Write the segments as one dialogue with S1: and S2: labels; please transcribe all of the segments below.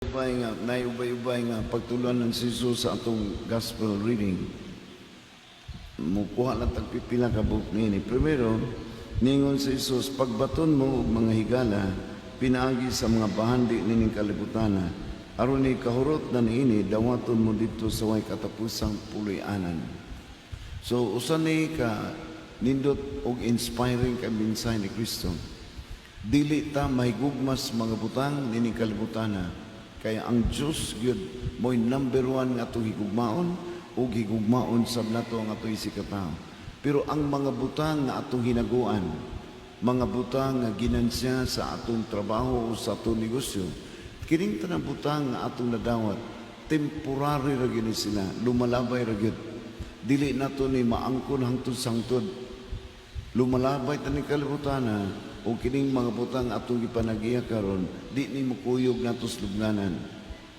S1: Ubay nga naay ubay-ubay nga pagtulunan si Jesus sa atong gospel reading. Mukuha lang tag pipila ka buok niini. Primero, ningon si Jesus, "Pagbaton mo og mga higala pinaagi sa mga bahandi nining kalibutana, aron ni kahurot na niini dawaton mo didto sa way katapusang puloy-anan." So usa ni ka nindot og inspiring kay mensahe ni Kristo. Dili ta mahigugmas mga butang nining kalibutana. Kaya ang Dios gyud mo'y number one nga atong higugmaon ug higugmaon sab nato ang atong isigkatawo. Pero ang mga butang nga atong hinaguan, mga butang nga ginansya sa atong trabaho o sa atong negosyo, kining tanang butang nga atong nadawat, temporary ra gyud ni sila, lumalabay ra gyud. Dili nato ni maangkon hangtod sa hangtod. Lumalabay ta ning kalibutana o kining mga butang atong gipanagiya karon di ni mokuyog nato sa lubnganan.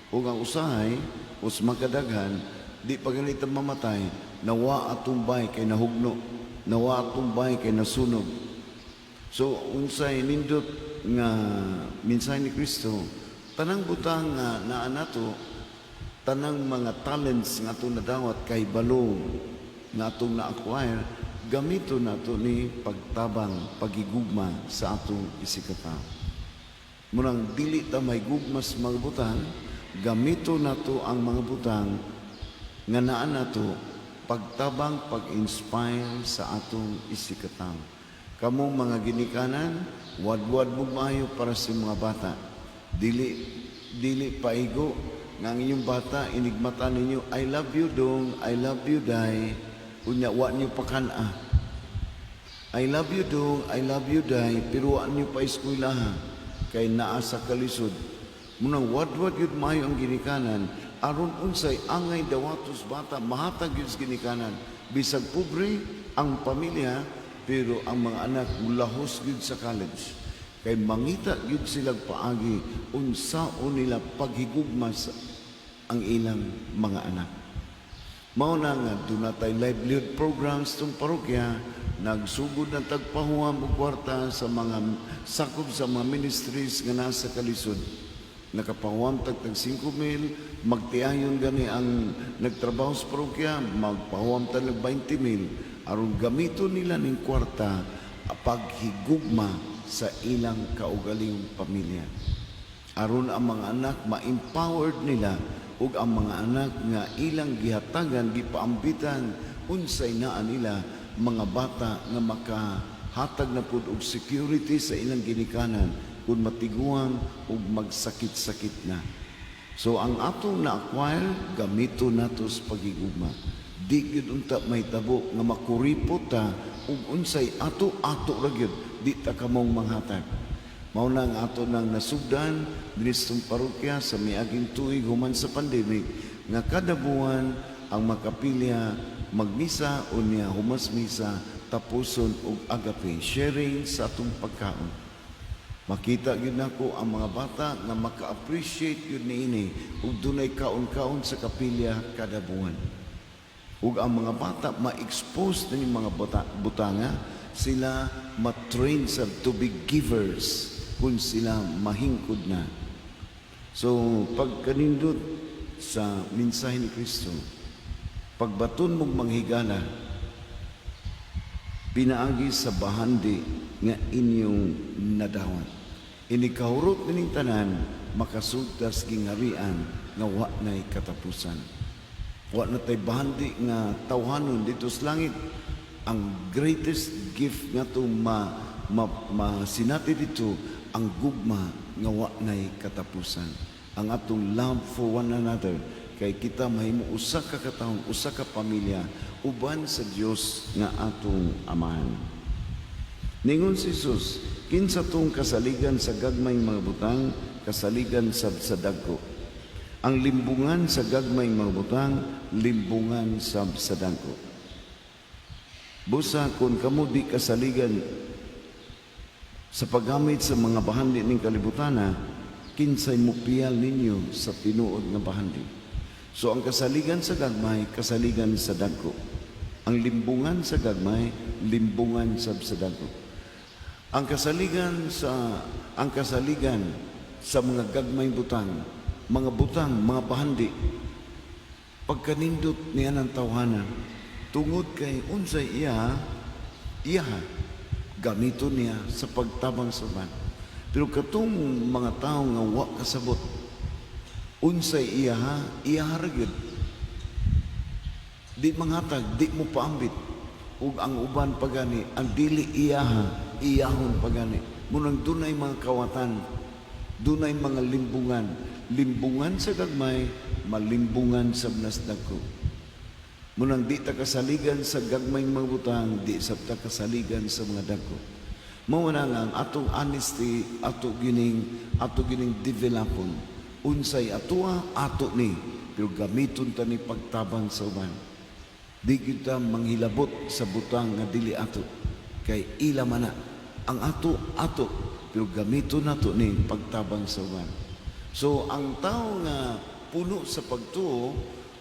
S1: Ug ang usahay us makadaghan di pa ganita mamatay, nawa atong bay kay nahugno, nawa atong bay kay nasunog. So unsay nindot nga mensahe ni Kristo, tanang butang nga naa nato, tanang mga talents nga atong nadawat kay balo nga atong na-acquire, gamito nato ni pagtabang, pagigugma sa atong isigkatawo. Munang dili ta mahigugma sa mga butang, gamito nato ang mga butang nga naa nato pagtabang, pag-inspire sa atong isigkatawo. Kamong mga ginikanan, wadwad mo maayo para sa mga bata. Dili dili paigo nga ang inyong bata inigmata ninyo, "I love you, dong, I love you, day," unya wa niyo pakan-a. "I love you, dong, I love you, day," pero wa niyo pa eskwelaha kay naa sa kalisod. Munang wadwad yun maayo ang ginikanan aron unsay angay dawatos bata, mahatag yun sa ginikanan. Bisag pobre ang pamilya, pero ang mga anak mulahos gyud sa college kay mangita gyud sila paagi unsaon nila paghigugma sa ang ilang mga anak. Mao na nga duna tay livelihood programs tong parokya, nagsugod na tagpahuwam og kwarta sa mga sakop sa mga ministries nga nasa kalisod. Nakapahuwam tag tag 5 mil, magtiayon gani ang nagtrabaho sa parokya, magpahuwam tag 20 mil, aron gamito nila ning kwarta paghigugma sa ilang kaugalingong pamilya. Aron ang mga anak ma-empowered nila ug ang mga anak nga ilang gihatagan, gipaambitan unsay naa nila, mga bata nga makahatag na pud og security sa ilang ginikanan kung matiguang ug magsakit-sakit na. So ang atong na-acquire, gamito nato sa paghigugma. Di gyud unta mahitabo nga makuripot ta ug unsay ato, ato ra gyud, di ta kamong manghatag. Mao na ang ato nang nasugdan dinhi sa parokya sa miaging tuig human sa pandemic nga kada buwan ang makapilya magmisa, unya humas misa tapuson og agape sharing sa atong pagkaon. Makita gyud nako ang mga bata nga maka-appreciate gyud niini ug dunay kaon-kaon sa kapilya kada buwan. Ug ang mga bata ma-expose na mga butanga, sila ma-train sa to be givers kung sila mahingkod na. So, pagkanindot sa mensahe ni Kristo, pagbaton mong manghigala, pinaagi sa bahandi nga inyong nadawat. Ini kahurot nining tanan, makasugtas gingharian nga wa na'y katapusan. Wa na tay bahandi nga tawhanon dito sa langit. Ang greatest gift nga to ma, masinati dito ang gugma nga wa na'y katapusan. Ang atong love for one another kay kita mahimo usa ka katawhan, usa ka pamilya uban sa Dios nga atong Amahan. Ningon si Jesus, "Kinsa tong kasaligan sa gagmayng mga butang, kasaligan sab sa dagko. Ang limbungan sa gagmayng mga butang, limbungan sab sa dagko." Busa kung kamo di kasaligan sa paggamit sa mga bahandi ning kalibutana, kinsay mupiyal ninyo sa tinuod nga bahandi? So ang kasaligan sa gagmay, kasaligan sa dagko. Ang limbungan sa gagmay, limbungan sab sa dagko. Ang kasaligan sa mga gagmay butang, Mga butang, mga bahandi. Pagkanindot niya ng tawhana, tungod kay unsay iya, iya gamito niya sa pagtabang sa uban. Pero katong mga tao nga wa kasabot, unsay iya, iya ra gyud. Di manghatag, di mo paambit. Ug ang uban pagani, ang dili iyaha, iyahon pagani. Munang dunay mga kawatan, dunay mga limbungan. Limbungan sa gagmay, malimbungan sa mas dagko. Munang di ta kasaligan sa gagmay mga butang, di sab ta kasaligan sa mga dagko. Mao na nga ang atong honesty, ato gining developon. Unsay atoa, ato ni, pero gamiton ta ni pagtabang sa uban. Di kita manghilabot sa butang nga dili ato. Kay ila man na. Ang ato, ato. Pero gamiton nato ni pagtabang sa uban. So, ang tao nga puno sa pagtuo,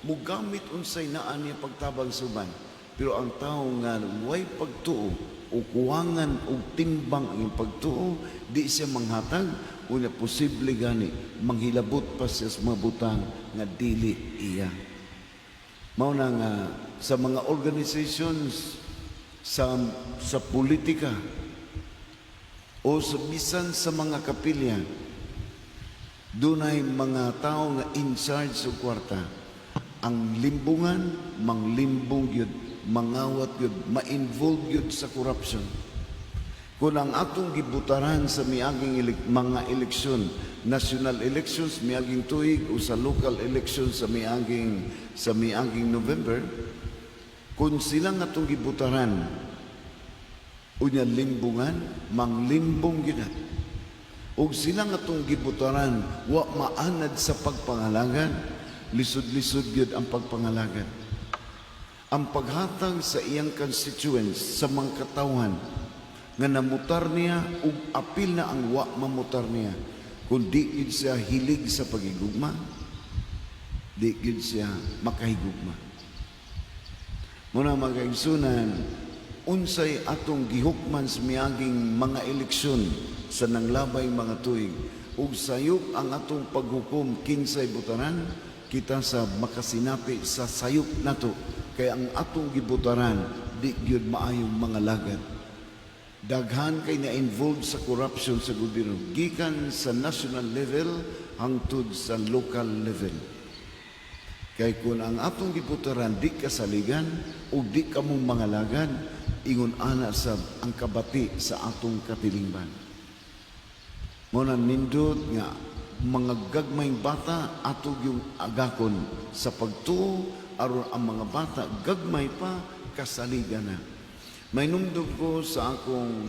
S1: mugamit unsay naa niya pagtabang sa uban. Pero ang tao nga way pagtuo o kuwangan og timbang ang iyang pagtuo, di siya manghatag, unya posible gani manghilabot pa siya sa mga butang nga dili iya. Mao na nga sa mga organizations, sa politika o sa bisan sa mga kapilya, dunay mga tao nga in charge sa kwarta. Ang limbungan, manglimbong gyud, mangawat gyud, ma-involve gyud sa corruption. Kung ang atong gibutaran sa miaging mga eleksyon, national elections miaging tuig o sa local elections sa miaging November, kung sila nga atong gibutaran unya limbungan, manglimbong gyud na. Ug sila nga atong gibutaran wa maanad sa pagpangalagan, lisod-lisod gyud ang pagpangalagan. Ang paghatag sa iyang constituents, sa mga katawhan nga namutar niya ug apil na ang wa mamutar niya, kung di gyud siya hilig sa pagigugma, di gyud siya makahigugma. Muna, mga kaigsunan, unsay atong gihukman sa miaging mga eleksyon sa nanglabay mga tuig ug sayop ang atong paghukom kinsay butaran, kita sa makasinati sa sayop nato, kay ang atong gibutaran di gyud maayong mga lagad. Daghan kay na involved sa corruption sa gobyerno gikan sa national level hangtod sa local level. Kay kung ang atong gibutaran di kasaligan o di kamong mga lagad, ingon ana sa ang kabati sa atong katilingban. Mo na nindot nga mga gagmayng bata ato yung agakon sa pagtuo aron ang mga bata gagmay pa kasaligan na. May numdum ko sa akong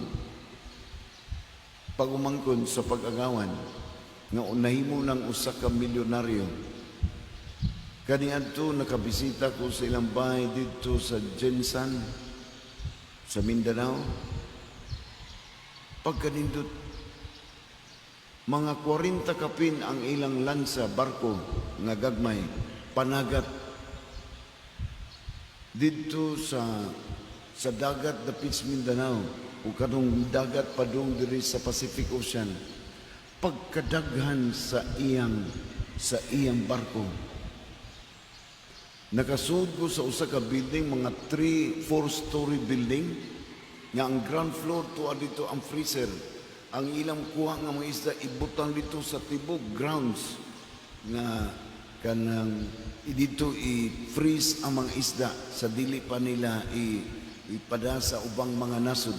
S1: pagumangkon sa pag-agawan nga nahimo ng usa ka milyonaryo. Kaniadto nakabisita ko sa ilang bahay didto sa GenSan sa Mindanao. Pagkanindot, mga 40 kapin ang ilang lansa, barko nga gagmay, panagat didto sa dagat dapit sa Mindanao o kanong dagat padung diri sa Pacific Ocean. Pagkadaghan sa iyang barko. Nakasud ko sa usa ka building, mga 3, 4 story building, nga ang ground floor tuwa dito ang freezer. Ang ilang kuha nga mga isda ibutang dito sa tibok grounds nga kanang dito i-freeze ang mga isda sa dili pa nila ipada sa ubang mga nasod.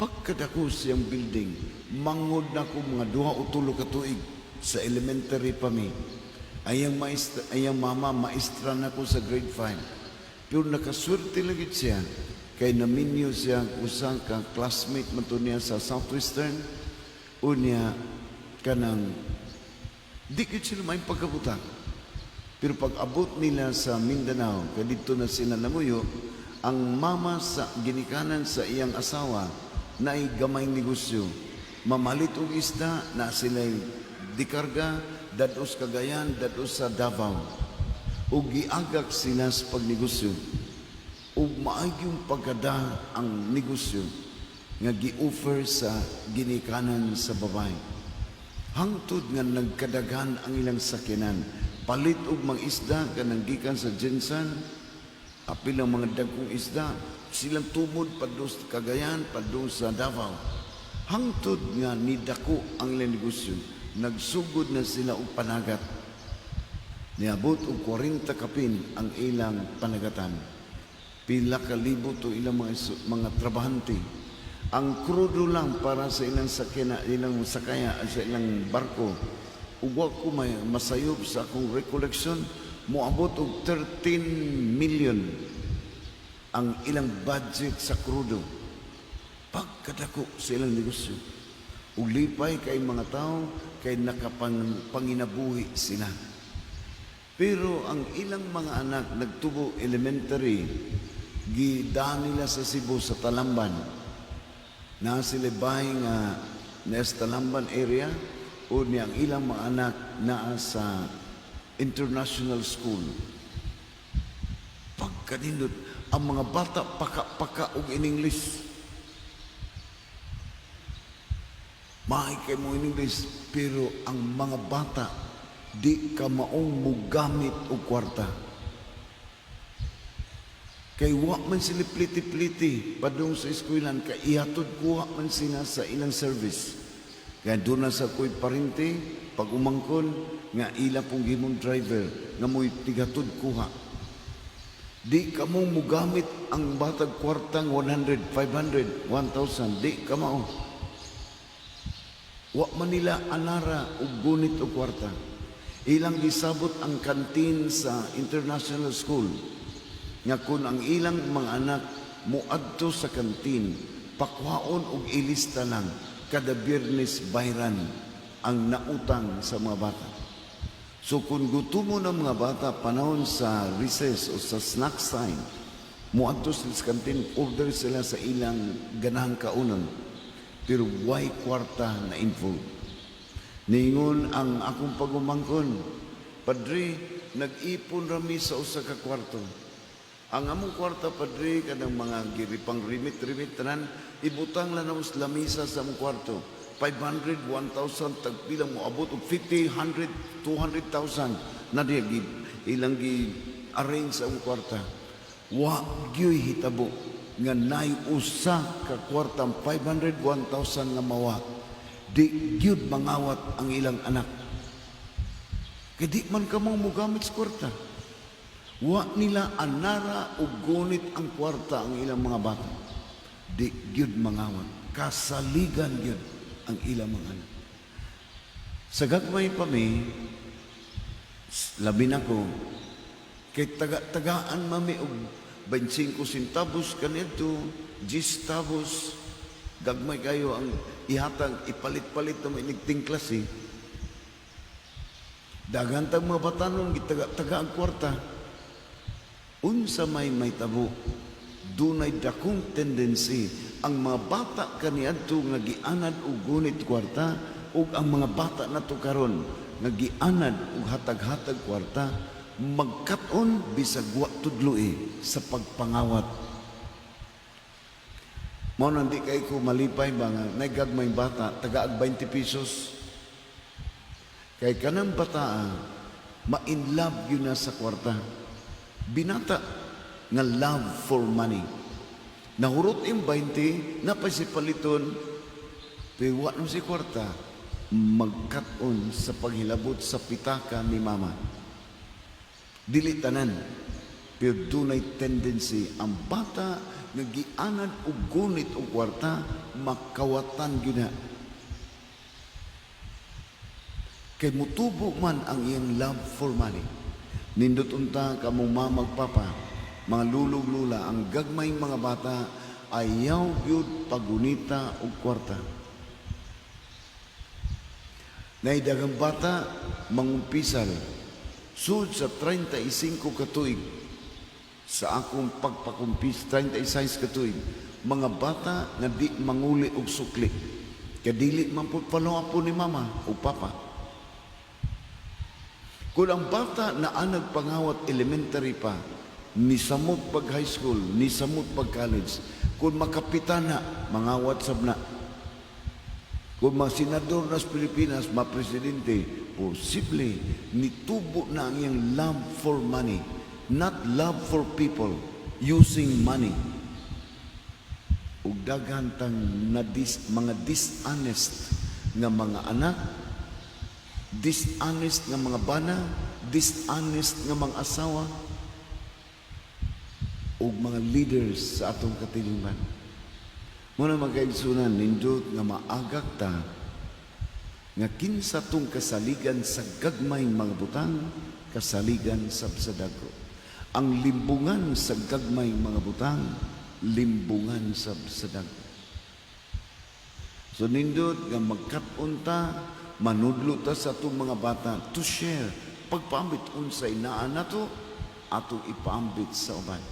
S1: Pagkadako siyang building, mangod na ko mga 2 o 3 ka tuig, sa elementary pa mi. Ayang maestra, ayang mama, maestra na ko sa grade 5. Pero nakaswerte lagi siya kay naminyo siya usa ka classmate man to niya sa Southwestern. Unya kanang di gyud sila may pagkabuta. Pero pag abot nila sa Mindanao, kay didto na sila namuyo, ang mama sa ginikanan sa iyang asawa na gamay negosyo. Mamalit og isda na sila dikarga, dados Cagayan, dados sa Davao. Ug giagak sila sa pagnegosyo. Ug maagyong pagkada ang negosyo nga gi-offer sa ginikanan sa babae. Hangtod nga nagkadaghan ang ilang sakyanan. Palit og mga isda kanang gikan sa GenSan, apil ang mga dagkong isda, silang tumod padung sa Cagayan, padung sa Davao. Hangtod nga nidako ang ilang negosyo, nagsugod na sila og panagat. Niabot og 40 kapin ang ilang panagatan. Pila ka libo to ilang mga trabahante. Ang krudo lang para sa ilang sakina, ilang sakaya, sa ilang barko. Ug wa ko may masayop sa akong recollection, moabot og 13 million ang ilang budget sa krudo. Pagkadako sa ilang negosyo. Ug lipay kay mga tao kay nakapanginabuhi sila. Pero ang ilang mga anak nagtubo elementary, gidaan nila sa Cebu, sa Talamban. Na sila bahay nga na sa Talamban area o ni ang ilang mga anak naa sa international school. Pagkanindot, ang mga bata paka-paka og in English. Maay kay mo in English, pero ang mga bata di ka maong mugamit og kwarta. Kay wa man sila pliti-pliti padung sa eskwelahan kay ihatod kuha man sila sa ilang service. Kaya doon na sa ko'y parente, pag umangkon, nga ila pong gimong driver, nga mo'y tigatod kuha. Di ka mo mugamit ang batag kwartang 100, 500, 1,000, di ka mao. Wa man nila anara og gunit og kwarta. Ilang gisabot ang kantin sa international school. Nga kun ang ilang mga anak moadto sa kantin, pakwaon og ilista lang kada Biyernes bayran ang nautang sa mga bata. So kung gutumo ng mga bata panahon sa recess o sa snack time, moadto sila sa kantin, order sila sa ilang ganahang kaunon. Pero way kwarta na involved. Ningon ang akong pagumangkon, "Padre, nag-ipon rami sa usa ka kwarto. Ang among kwarta, Padre, kanang mga giripang rimit-rimit tanan, ibutang lang namo sa lamisa sa among kwarto. 500, 1,000, tagpilang moabot og 50, 100, 200,000 na diya gi, ilang gi arrange sa among kwarta. Wa gyoy hitabo nga nay usa ka kwartang 500, 1,000 nga mawa. Di gyud mangawat ang ilang anak. Kay di man ka mo mogamit sa kwarta. Wa nila anara og gunit ang kwarta ang ilang mga bata. Di gyud mangawat. Kasaligan gyud ang ilang mga anak." Sa gagmay pa mi, labi na ko, kay taga-tagaan mami og 25 centavos kanito, 10 centavos, gagmay kayo ang ihatag, ipalit-palit na may nigtingklas eh. Daghan tag mga batanon, gitaga-taga ang kwarta. Unsa may tabo, dunay dakong tendency ang mga bata kaniadto nga gianad og gunit kwarta ug ang mga bata nato karon nga gianad og hatag-hatag kwarta magkat-on bisag wa tudloi sa pagpangawat. Mao nang di kay ko malipay ba nga nagagmay bata tagaag 20 pesos. Kay kanang bata ma-in love yun na sa kwarta. Binata nga love for money. Nahurot yung 20, napay si paliton, pero wa si kwarta, magkat-on sa paghilabot sa pitaka ni mama. Dili tanan, pero dunay tendency ang bata nga gianad og gunit og kwarta makawatan gyud na. Kay mutubo man ang iyang love for money. Nindot unta kamong mamag papa, mga lulog lula, ang gagmay mga bata ayaw gyud pagunita og kwarta. Naidagang bata mangumpisal sud sa 35 ka tuig sa akong pagpakumpis, 36 ka tuig, mga bata nga di manguli og sukli kay dili man pud follow up ni mama o papa. Kung ang bata na anag pangawat elementary pa, ni samot pag high school, ni samot pag college, kung makapita na, mangawat sab na. Kung ma-senador na sa Pilipinas, ma-presidente, posible nitubo na ang iyang love for money, not love for people, using money. Ug daghan tang na mga dishonest nga mga anak, dishonest nga mga bana, dishonest nga mga asawa, ug mga leaders sa atong katilingban. Muna, mga kaigsunan, nindot nga maagak ta nga kinsa tong kasaligan sa gagmay mga butang, kasaligan sa dako. Ang limbungan sa gagmay mga butang, limbungan sa dako. So nindot nga magkat-on ta, manudlo ta sa atong mga bata to share. Pagpaambit unsay naa nato, atong ipaambit sa uban.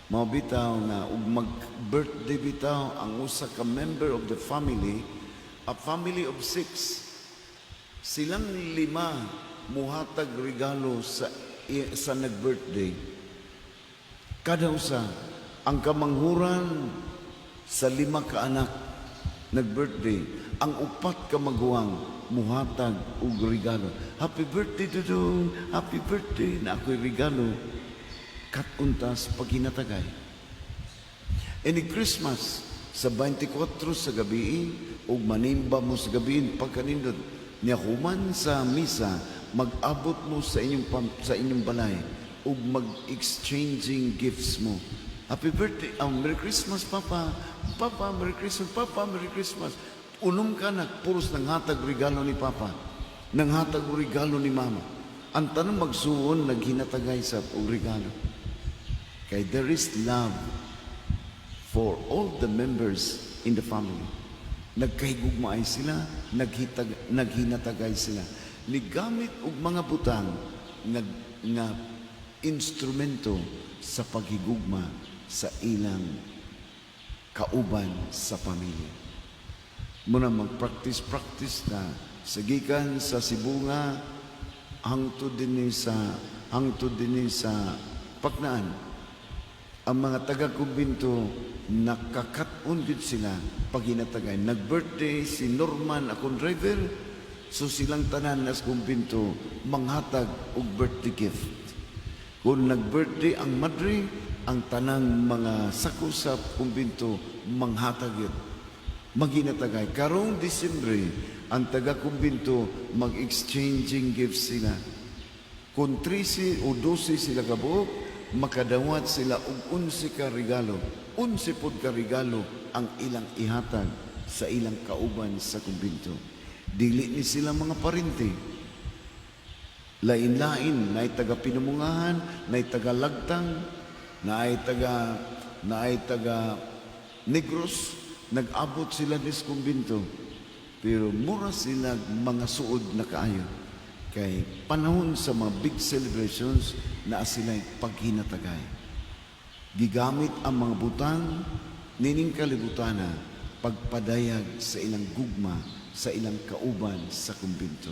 S1: Mao bitaw nga ug mag-birthday bitaw ang usa ka member of the family, a family of six, silang lima muhatag regalo sa nag-birthday. Kada usa, ang kamanghuran sa lima ka anak nag-birthday, ang upat ka maguwang muhatag og regalo. "Happy birthday, Dudong! Happy birthday!" Naa ko'y regalo. Kat-on ta sa paghinatagay. Ini Christmas, sa 24 sa gabi, ug manimba mo sa gabi pagkanindot, niya human sa misa, mag-abot mo sa inyong balay ug mag-exchanging gifts mo. "Happy birthday, Merry Christmas, Papa. Papa, Merry Christmas, Papa, Merry Christmas." Unom ka na, puros nanghatag regalo ni Papa. Nanghatag og regalo ni Mama. Ang tanang magsuon, naghinatagay sa og regalo. Kay there is love for all the members in the family. Nagkahigugmaay sila, naghinatagay sila. Nigamit og mga butang nga instrumento sa paghigugma sa ilang kauban sa pamilya. Muna mag-practice-practice na sa gikan sa Sibonga hangtod dinhi sa Paknaan. Ang mga taga-kumbinto, nakakat-on gyud sila paghinatagay. Nag-birthday si Norman, akong driver, so silang tanan nas kumbinto manghatag og birthday gift. Kung nag-birthday ang madre, ang tanang mga sako sa kumbinto manghatag yun. Maghinatagay. Karong Disyembre, ang taga-kumbinto mag-exchanging gifts sila. Kung 13 o 12 sila kabuok, makadawat sila og 11 ka regalo. 11 pod ka regalo ang ilang ihatag sa ilang kauban sa kumbinto. Dili ni sila mga parente. Lain-lain, naay taga Pinumungahan, naay taga Lagtang, naay taga Negros, nag-abot sila dis kumbinto. Pero mura sila mga suod na kaayo. Kay panahon sa mga big celebrations na sila paghinatagay. Gigamit ang mga butang nining kalibutana pagpadayag sa ilang gugma sa ilang kauban sa kumbinto.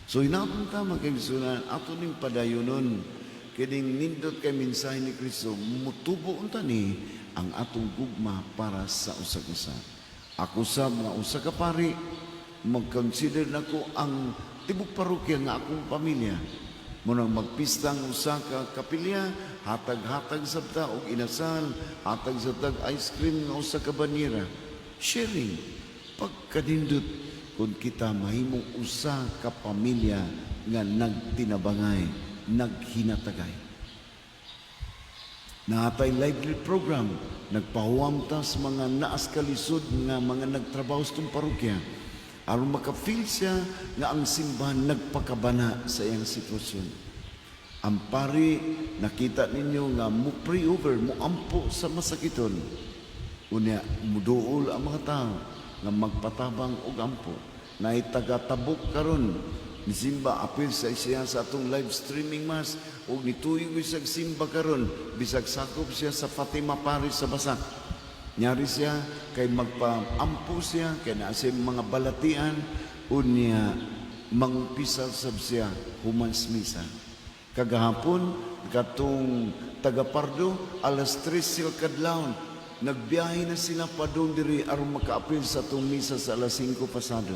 S1: So hinapon ta, mga kaigsunan, ato ning padayonon kining nindot kay mensahe ni Kristo, mutubo unta ni ang atong gugma para sa usag-usa. Ako sab nga usa ka pari, mag-consider nako ang tibok parokya nga akong pamilya. Munang magpista ang usa ka kapilya, hatag-hatag sabta og inasal, hatag sabta og ice cream nga usa ka banyera. Sharing. Pagkanindot kung kita mahimong usa ka pamilya nga nagtinabangay, naghinatagay. Naa tay lively program, nagpahuam ta sa mga naas kalisod nga mga nagtrabaho sa itong parokya. Aron maka-feel siya nga ang simbahan nagpakabana sa iyang sitwasyon. Ang pari, nakita ninyo nga mo pray over, mo ampo sa masakiton. Unya, muduol ang mga tao nga magpatabang og ampo. Naay taga-Tabuk karon nisimba, apil sa siya sa atong live streaming mass ug nituyo bisag simba karon bisag sakop siya sa Fatima Parish sa Basak. Nyari siya kay magpaampo siya kay naa siya mga balatian, unya mangpisal sab siya human sa misa. Kagahapon, katong taga Pardo, alas 3 sila kadlawon. Nagbiyahe na sila padung diri aron makaapil sa atong misa sa alas 5 pasado.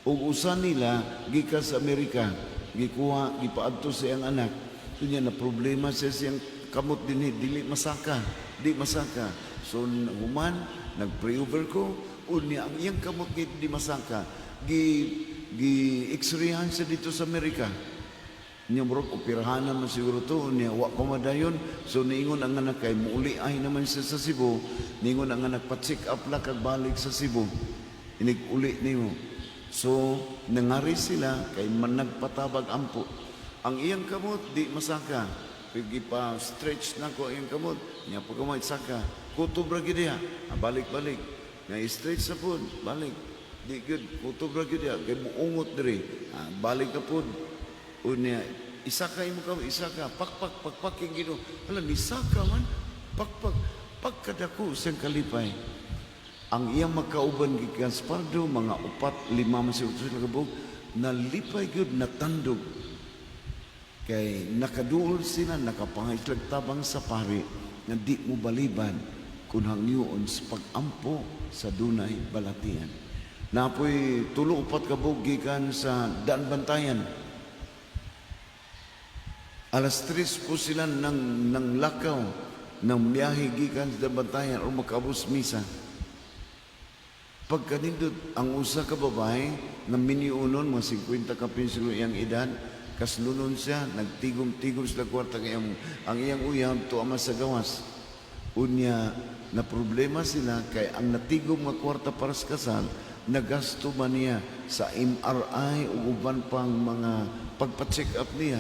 S1: Ug usa nila gikan sa Amerika, gikuha, gipaadto sa iyang anak. Unya na problema siya siyang kamot dinhi, dili masaka, di masaka. So human nag-pray over ko, unya ang iyang kamot gid di masaka. Gi gi x-rayhan siya dito sa Amerika. Nya murag operahan naman siguro to, niya wa pa madayon. So niingon ang anak kay muuli ay naman siya sa Cebu. Niingon ang anak, pa-check up lang kag balik sa Cebu. Inig uli nimo. So nangari sila kay man nagpatabag ampo. Ang iyang kamot di masaka. Pa stretch na ko ang iyang kamot. Nya pagkamay saka. Kutob ra gyud diha. Ah, balik-balik. Nga stretch sa pud, balik. Di gyud kutob ra gyud diha kay muungot diri. Ah, balik na pud. Unya, isaka imo ka, isaka, pakpak, pakpak yung Ginoo. Hala, nisaka man, pakpak, pagkadako siyang kalipay. Ang iyang makauban gikan sa Pardo, mga upat, lima man siguro sila kabuok, nalipay gyud, natandog. Kay nakaduol sila, nakapangay sila tabang sa pari, nga di mo baliban kung hangyoon sa pag-ampo sa dunay balatian. Napoy tulo upat kabuok gikan sa Daan Bantayan. Alas 3 po sila ng lakaw ng biyahe gikan sa Bantayan o makaabos misa. Pagkanindot, ang usa ka babae nga miniunon, mga 50 kapin siguro iyang edad, kaslunon siya, nagtigom-tigom sila kwarta kay ang iyang uyab tuwa sa gawas. Unya, na problema sila kay ang natigom nga kwarta para sa kasal, nagasto man niya sa MRI ug uban pang mga pagpa-check up niya.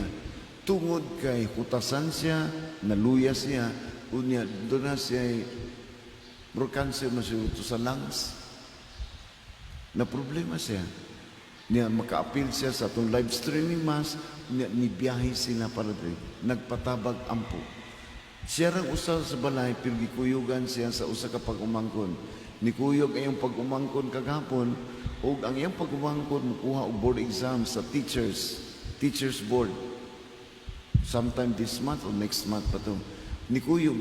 S1: Tungod kay hutasan siya, naluya siya, unya doon na siya cancer man siguro to sa lungs. Na problema siya. Niya makaapil siya sa atong live streaming mass, niya nibiyahe sila para diri. Nagpatabag ampo. Siya rang usa sa balay, pero gikuyugan siya sa usa ka pag-umangkon. Nikuyog ang iyang pag-umangkon kagahapon, ug ang iyang pag-umangkon mukuha og board exam sa teachers board. Sometime this month or next month pa to. Nikuyog,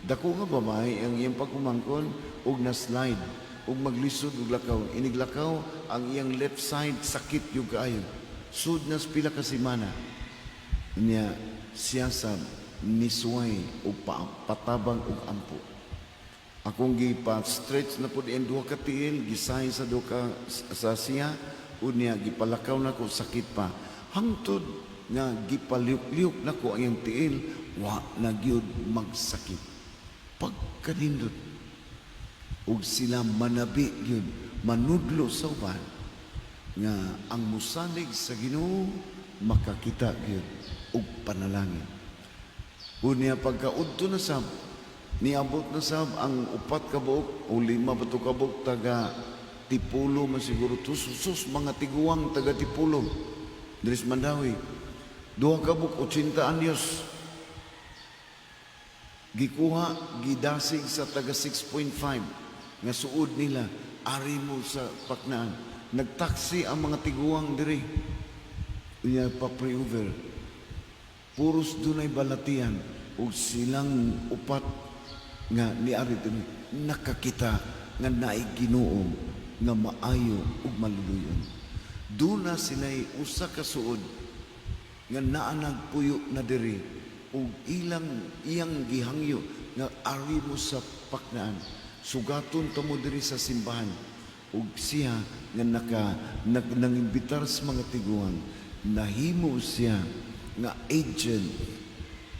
S1: dako nga babae ang iyang pag-umangkon ug na-slide ug maglisod og lakaw. Iniglakaw ang iyang left side sakit yung kaayo. Sud na sa pila ka semana. Niya siya sa nisuway o patabang og ampo. Akong gipa-stretch na pud iyang duha ka tiil, gisahi sa duha ka sa siya, unya gipalakaw nako, sakit pa. Hangtod nga gipalihok-lihok nako ang iyang tiil, wa na gyud magsakit. Pagkanindot ug sila manabi gyud, manudlo sa uban nga ang musalig sa Ginoo makakita gyud og panalangin. Unya pagkaudto na sab, niabot na sab ang upat ka buok o lima ba to ka buok, taga Tipulo man siguro to, sus, mga tiguang taga Tipulo diri sa Mandaue. Duha ka buok, 80 anyos, gikuha, gidasig sa taga 6.5 nga suod nila, ari mo sa Paknaan. Nagtaksi ang mga tiguang diri. Unya pa over. Puros dunay balatian ug silang upat nga niari dinhi nakakita nga naay Ginoo nga maayo ug maluluyon. Duna sila'y usa ka suod nga naa nagpuyo na diri ug ilang iyang gihangyo nga ari mo sa Paknaan. Sugaton ta mo diri sa simbahan. Ug siya nga nangimbitar sa mga tiguang, nahimo siya nga agent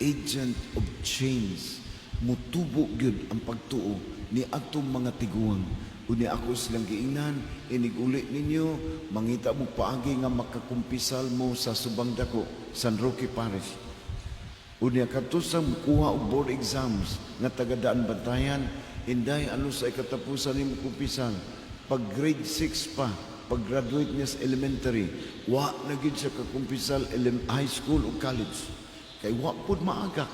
S1: agent of change. Mutubo gyud ang pagtuo ni atong mga tiguang. Unya ako silang giingnan, inig-uli ninyo, mangita mo paagi nga makakumpisal mo sa Subang Dako, San Roque Parish. Unya kadto sa mukuha og board exams nga taga Daan Bantayan, "Inday, ano sa ikatapusan nimo kumpisal?" Pag grade 6 pa, pag graduate niya sa elementary, wa na gyud siya kakumpisal high school o college. Kay wa pud maaga.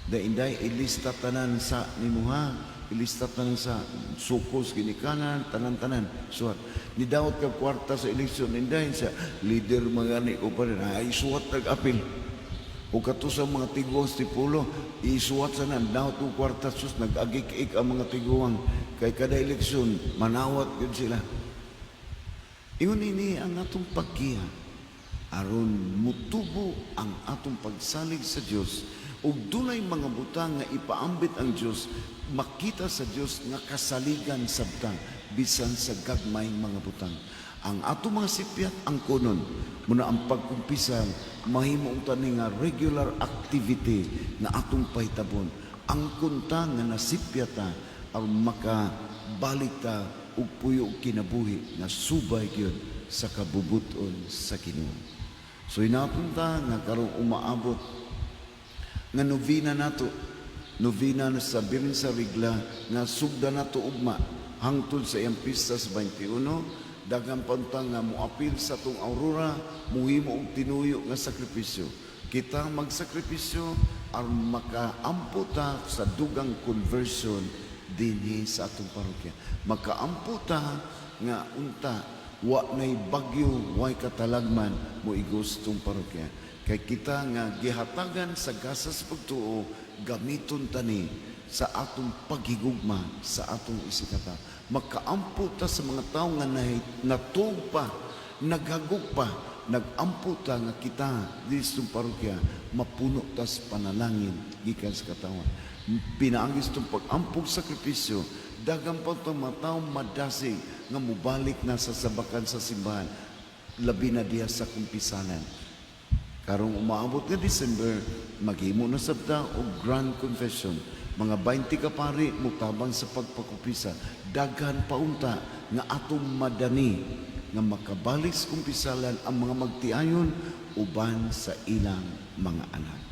S1: Da inday, ilista tanan sa nimuha, ilista tanan sa sukos ginikanan, tanan-tanan. Suwat. Ni dawat ka kwarta sa eleksyon, inday siya, leader magani ko pa rin, ay suwat nag-apil. O kato sa mga tiguang sa tipulo, isuwat sa nan, dawat og kwarta, sus, nag-agik-ik ang mga tiguang. Kay kada eleksyon, manawat yun sila. Ingon ini ang atong paggiya aron mutubo ang atong pagsalig sa Dios ug dunay mga butang nga ipaambit ang Dios, makita sa Dios nga kasaligan sabta bisan sa gagmayng mga butang. Ang atong mga sipyat ang kunon muna ang pagkumpisal mahimo unta ni nga regular activity nga atong pahitabon ang kunta nga nasipyat ta aron makabalik ta ug puyo og kinabuhi nga subay gyud sa kabubuton sa Ginoo. So inapunta nga karong umaabot nga novena nato, novena na sa Birhen sa Regla nga sugda nato ugma hangtod sa iyang pista sa 21, daghan pa unta nga moapil sa atong Aurora, muhimo og tinuyo nga sakripisyo. Kita magsakripisyo aron makaampo ta sa dugang conversion dinhi sa atong parokya. Makaampo ta nga unta wa nay bagyo, way katalagman mo igos tong parokya. Kay kita nga gihatagan sa gasa sa pagtuo, gamiton tani sa atong paghigugma sa atong isigkatawo. Makaampo ta sa mga tawo nga natuog pa, naghagok pa, nagampo ta nga kita diri sa atong parokya mapuno ta sa panalangin gikan sa katawhan. Pinaagi sa atong pag-ampog sakripisyo, daghan pa itong mga tawo madasig nga mubalik na sa sabakan sa simbahan, labi na diha sa kumpisalan. Karong umaabot nga December, maghimo na sabta og grand confession. Mga 20 ka pari mutabang sa pagpakumpisa. Daghan pa unta nga atong madani nga makabalik sa kumpisalan ang mga magtiayon uban sa ilang mga anak.